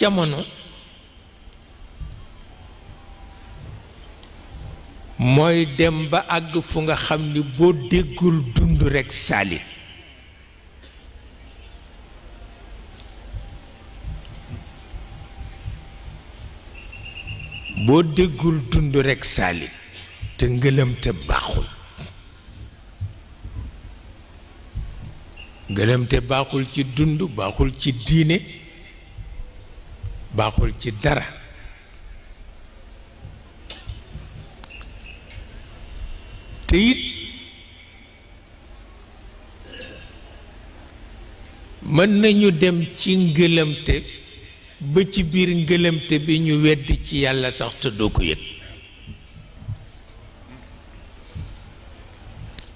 jamono mooy dem ba àgg fu nga xam ni boo déggul dund rekk saalit boo déggul dund rekk saalit te ngëlëm te baaxul ngëlëm te baaxul ci dund baaxul ci diine baaxul ci dara te it mën nañu dem ci ngëlëmte ba ci biir ngëlëmte bi ñu weddi ci yàlla sax te doo ko yëg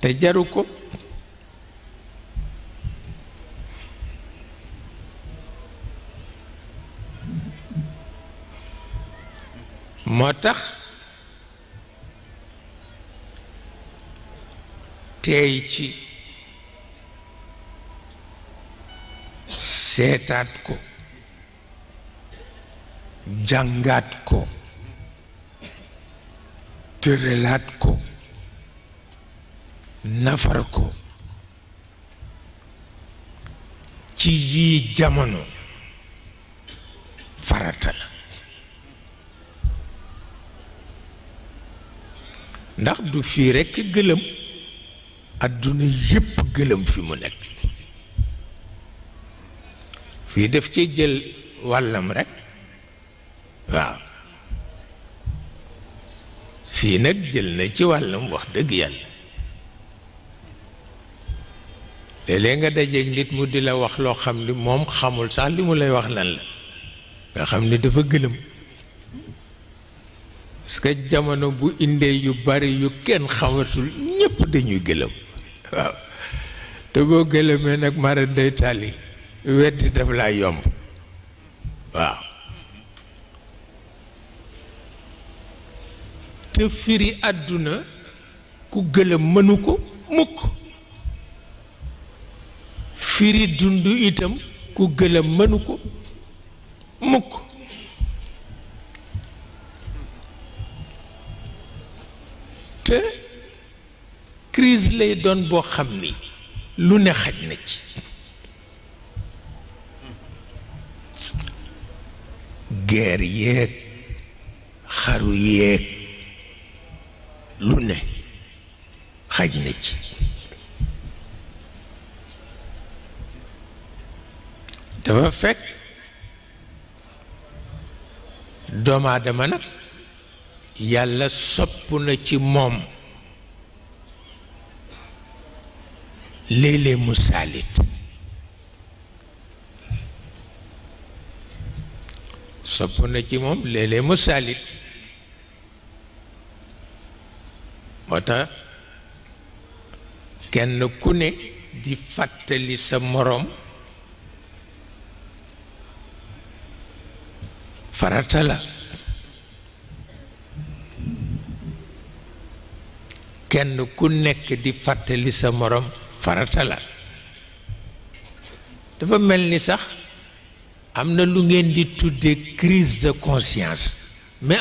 te jaru ko moo tax teey ci seetaat ko jàngaat ko tëralaat ko nafar ko ci yii jamono farata la ndax du fii rekk gëlëm àdduna yépp gëlëm fi mu nekk fii def ci jël wàllam rekk waaw fii nag jël na ci wàllam wax dëgg yàlla léeg-léeg nga dajeek nit mu di la wax loo xam ni moom xamul sax li mu lay wax lan la nga xam ni dafa gëlëm parce que jamono bu indee yu bari yu kenn xamatul ñépp dañuy gëlëm waaw te boo gëlëmee nag mara day tàlli weddi daf laa yomb waaw te firi àdduna ku gëlëm mënu ko mukk firi dund itam ku gëlëm mënu ko mukk te crise lay doon boo xam ni lu ne xaj na ci guerre yeeg xaru yeeg lu ne xaj na ci dafa fekk doomu aadama nag yàlla sopp na ci moom léeg-léeg mu saalit sopp na ci moom léeg-léeg mu saalit moo tax kenn ku ne di fàttali sa moroom farata la kenn ku nekk di fàttali sa moroom farata la dafa mel ni sax am na lu ngeen di tudde crise de conscience mais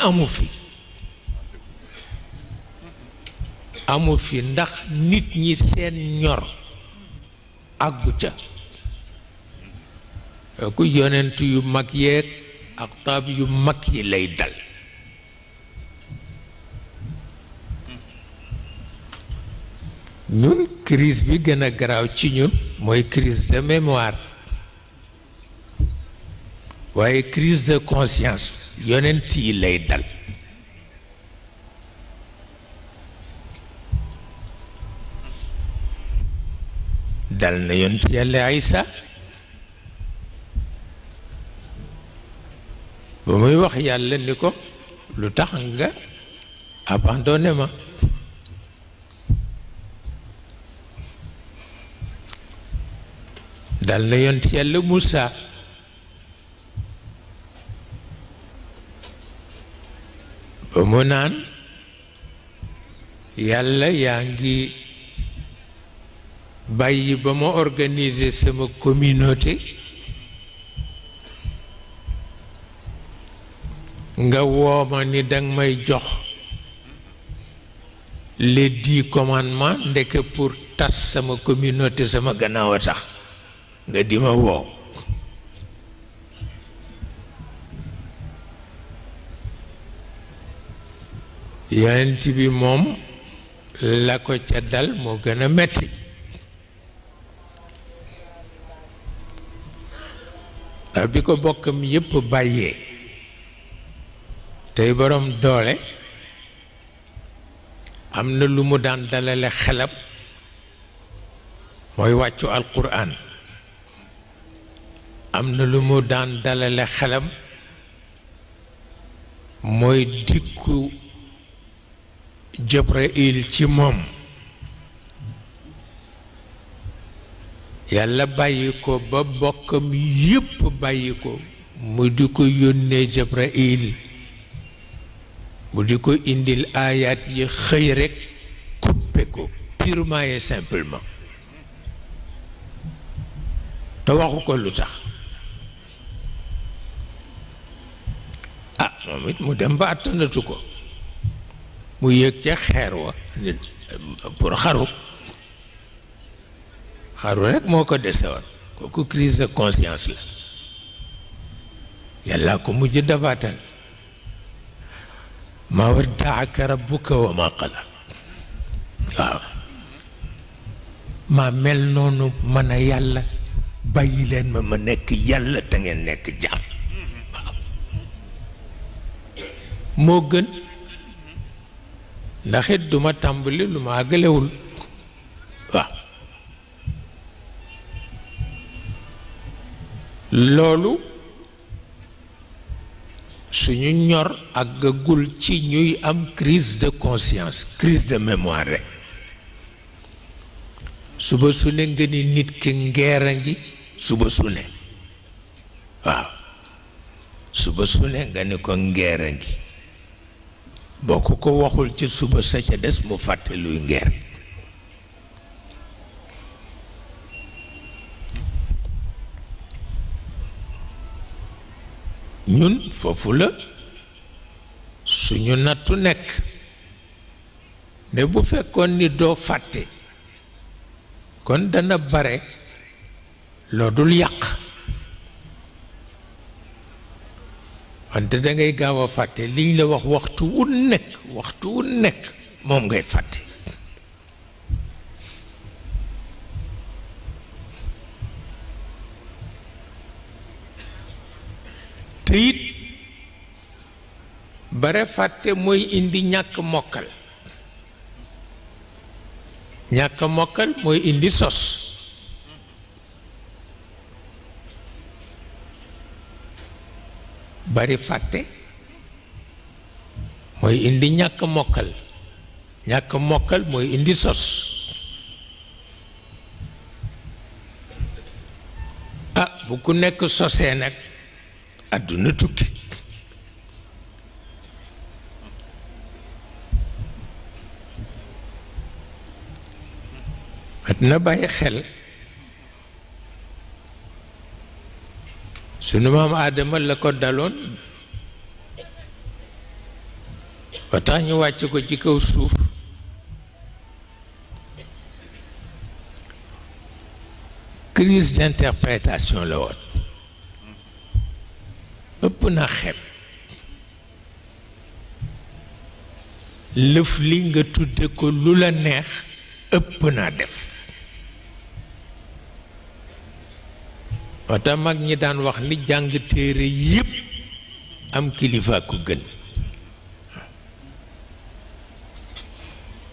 amu fi ndax nit ñi seen ñor àggu ca ku yonent yu mag yeeg ak taab yu mag yi lay dal ñun crise bi gën a garaaw ci ñun mooy crise de mémoire waaye crise de conscience yonent yi lay dal dal na yonent yàlla Isa ba muy wax yàlla ni ko lu tax nga abandonné ma dal na yonent yàlla Musaa ba mu naan yàlla yaa ngi bàyyi ba ma organiser sama communauté nga wooma ni danga may jox les 10 commandements ndeke pour tas sama communauté sama gannaaw a tax nga di ma woo yonent bi moom la ko ca dal moo gën a metti ndax bi ko bokkam yépp bàyyee tey borom doole am na lu mu daan dalale xelam mooy wàccu alquran am na lu mu daan dalale xelam mooy dikku Jibril ci moom yàlla bàyyi ko ba bokkam yépp bàyyi ko mu di ko yónnee Jibril mu di ko indil aayaat yi xëy rekk coupé ko purement et simplement te waxu ko lu tax moom it mu dem ba àttanatu ko mu yëg ca xeer wa pour xaru rekk moo ko desewoon kooku crise de conscience la yàlla ko mujj dabaatal ma waddaaka rabbuka wa ma qala waaw ma mel noonu mën a yàlla bàyyi leen ma nekk yàlla te ngeen nekk jaam waaw moo gën ndax it duma tàmbali lu ma àggalewul waaw loolu suñu ñor àggagul ci ñuy am crise de conscience crise de mémoire rek suba su ne nga ni nit ki ngeer a ngi suba su ne waaw suba su ne nga ni ko ngeer a ngi boo ko waxul ci suba sa ca des mu fàtte luy ngeer ñun foofu la suñu nattu nekk ne bu fekkoon ni doo fàtte kon dana bare loo dul yàq wante dangay gaaw a fàtte liñ la wax waxtu wu nekk moom ngay fàtte te it bare fàtte mooy indi ñàkk mokkal mooy indi sos bari fàtte mooy indi ñàkk mokkal mooy indi sos bu ku nekk sosee nag àdduna tukki mat na bàyyi xel sunu maam Aadama la ko daloon ba tax ñu wàcc ko ci kaw suuf crise d'interprétation la woon ëpp na xeeb lëf li nga tudde ko lu la neex ëpp naa def moo tax mag ñi daan wax ni jàng téere yépp am kilifa ku gën